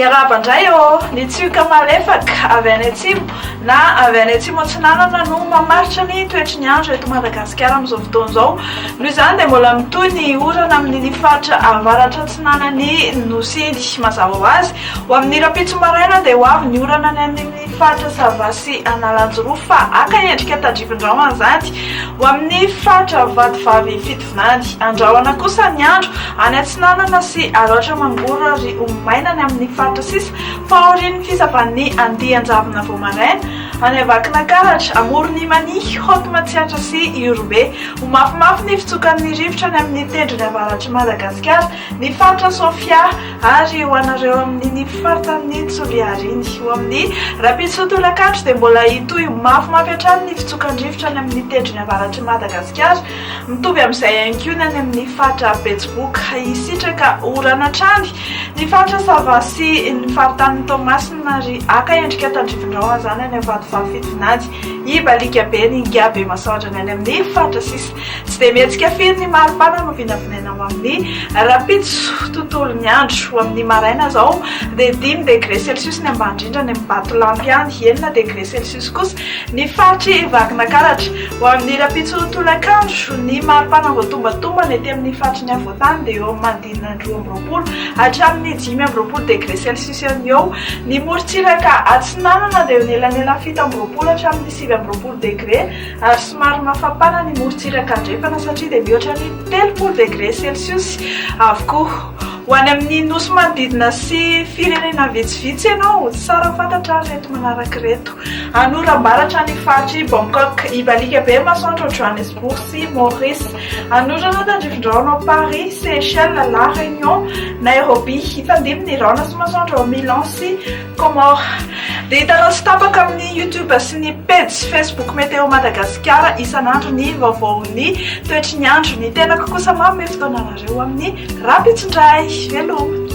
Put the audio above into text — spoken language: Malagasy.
Miarahaba indray ô! Ny tsioka malefaka avy any atsimo na avy any atsimo atsinanana no mamaritra ny toetry ny andro eto Madagasikara amin'izao fotoana izao. Noho izany dia mbola mitohy ny orana amin'iny faritra avaratra atsinanan'ny Nosy iny. Mazava ho azy, ho amin'ny rahampitso maraina dia ho avy ny orana any amin'ny faritra Sava sy Analanjirofo fa haka endrika tandrifin-drahona izany ho amin'ny faritra Vatovavy Fitovinany. Andrahona kosa ny andro any atsinanana sy Alaotra Mangoro ary ho maina ny amin'ny faritra sisa fa aorian'ny fisavan'ny andian-javona vao maraina any Vakinakaratra, Amoron'i Mania, Haute Matsiatra sy Ihorombe. Ho mafimafy ny fitsokan'ny rivotra any amin'ny tendrony avaratr'i Madagasikara, ny faritra Sofia ary ho anareo amin'iny faritanin'i Toliara iny. Ho amin'ny rahampitso tolakandro dia mbola hitohy ho mafimafy hatrany ny fitsokan-drivotra any amin'ny tendrony avaratr'i Madagasikara. Mitovy amin'izay ihany koa ny any amin'ny faritra Betsiboka. Hisitraka orana hatrany ny faritra Sava sy ny faritanin'i Toamasina ary haka endrika tandrifin-drahona izany any Vatovavy Fitovinany, Ibalikabe, ny Ingabe Masoandro ny any amin'ny faritra sisa. Tsy dia mihetsika firy ny maripana no vinavinaina ho amin'ny rahampitso tontolon'ny andro. Ho amin'ny maraina izao dia dimy degre celsius ny ambany indrindra any amin'ny Batolampy any, enina degre celsius kosa ny faritr'i Vakinakaratra. Ho amin'ny rahampitso tolakandro, ny maripana voatombatombana ety amin'ny faritry ny afovoantany dia eo amin'ny manodidina ny 22 hatramin'ny 25 degre celsius eo no eo. Ny morontsiraka atsinanana dia eo anelanelan'ny 27 hatramin'ny 29 degre ary somary mafampana ny morontsiraka andrefana satria dia mihoatra ny 30 degre celsius avokoa. Ho any amin'ny nosy manodidina sy firenena vitsivitsy ianao, tsara fantatra ary ireto manaraka ireto. Anoram-baratra ny faritr'i Bangkok, Ibaliaka be masoandro ao Johannesburg sy Maurice. Anorana tandrifin-drahona ao Paris, Seychelles, La Réunion, Nairobi. Hifandimby ny rahona sy masoandro ao Milan sy Comores. Dia hitanao tsy tapaka amin'ny YouTube sy ny pejy Facebook Météo Madagasikara isan'andro ny vaovaon'ny toetry ny andro. Ny tenako kosa manome fotoana anareo amin'ny rahampitso indray. Veloma!